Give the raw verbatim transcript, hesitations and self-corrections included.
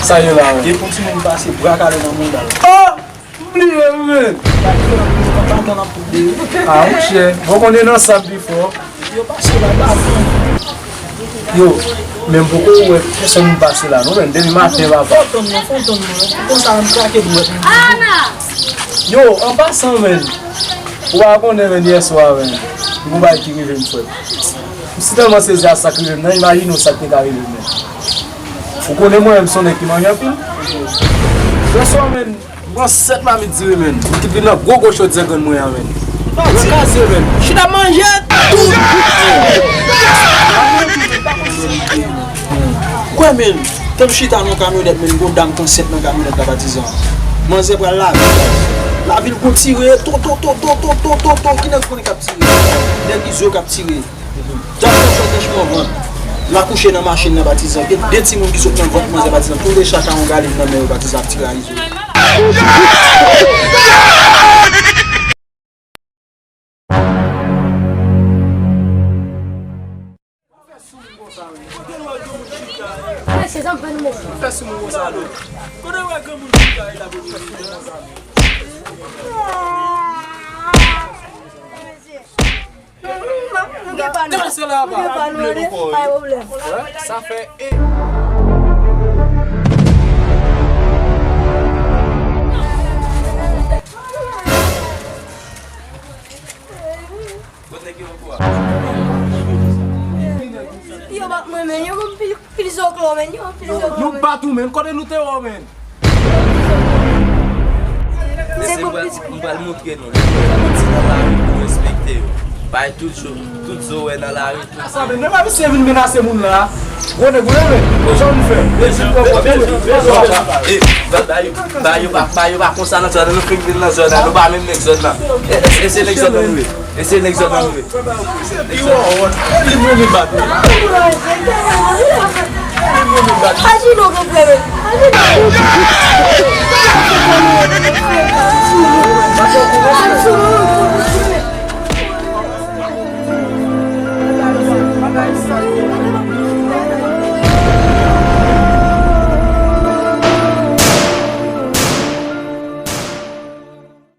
Sa ye la, wi. Depi yon timoun pase bra kale nan mouda l. Oh! M bliye, wi, men. Ah, monchè. Bon, konnen nan sab before. Yo pase la, ba fon. Yo, men m poko wè pèsonn pase la, non, men depi maten, papa. Fon tann nan, fon tann nan. Konsa, m krake dwèt mwen. Ana! Yo, an pasan, men. Ou pa konnen, men, yè swa, men. M gon bagay ki rive m, frè. M si tèlman sezi a sa k rive m nan, imajine w sa k te ka rive m, men. Ou konnen mwen menm se yon nèg ki manje anpil. Yè swa, men, m pran sèt mamit diri, men. M kit vin nan gwo gwo chòdyè grann mwen an, men. Yo kraze, men. Chita manje tout. Kwè, men, tan m chita nan kamyonèt, men, gon dam k ansent nan kamyonèt la, patizan. Manzè pral lave. Lave l gon tire, to, to, to, to, to, to, to, to, ki nèg konnen k ap tire? Nèg Izo k ap tire. Dam nan fè dèchman vant. L akouche nan machin nan, patizan. Gen de timoun ki sot nan vant manzè, patizan. Tou de chak a yon galin nan men yo, patizan, ap tire a Izo. Mesye, sa m fè nou, mesye. Fè sou moun konsa, non. Kote w wè granmoun chita la pou fè sou moun konsa, non? Nou gen pa nou. Deplase la, pa. Nou gen pa nou, pa gen pwoblèm. Sa fè e. Kot nèg yo ankò a? Yo bat mwen, men. Yo pil, pil zoklo, men. Yo pil zoklo, men. Nou bat ou, men. Kote nou te wè w, men? Mesye, m pral, m pral montre nou. Lè nou soti nan lari, nou respekte yo. Bay tout zo, tout zo wè nan lari. Sa, men, men pa misye vin menase moun la. Gwo nèg, gwo nèg, men. Jan nou fè. Bèl jil, bèl jil, bèl jil. E, ba, ba yo, ba yo pa, ba yo pa konsa nan zòn nan, nou fèk vin nan zòn nan, nou pa menm nèg zòn nan. E, e, e se nèg zòn nan nou ye. E se nèg zòn nan nou ye. Nèg zòn nan. E li menm li bat. E li menm li bat. Aji non, frè, men. Aji non.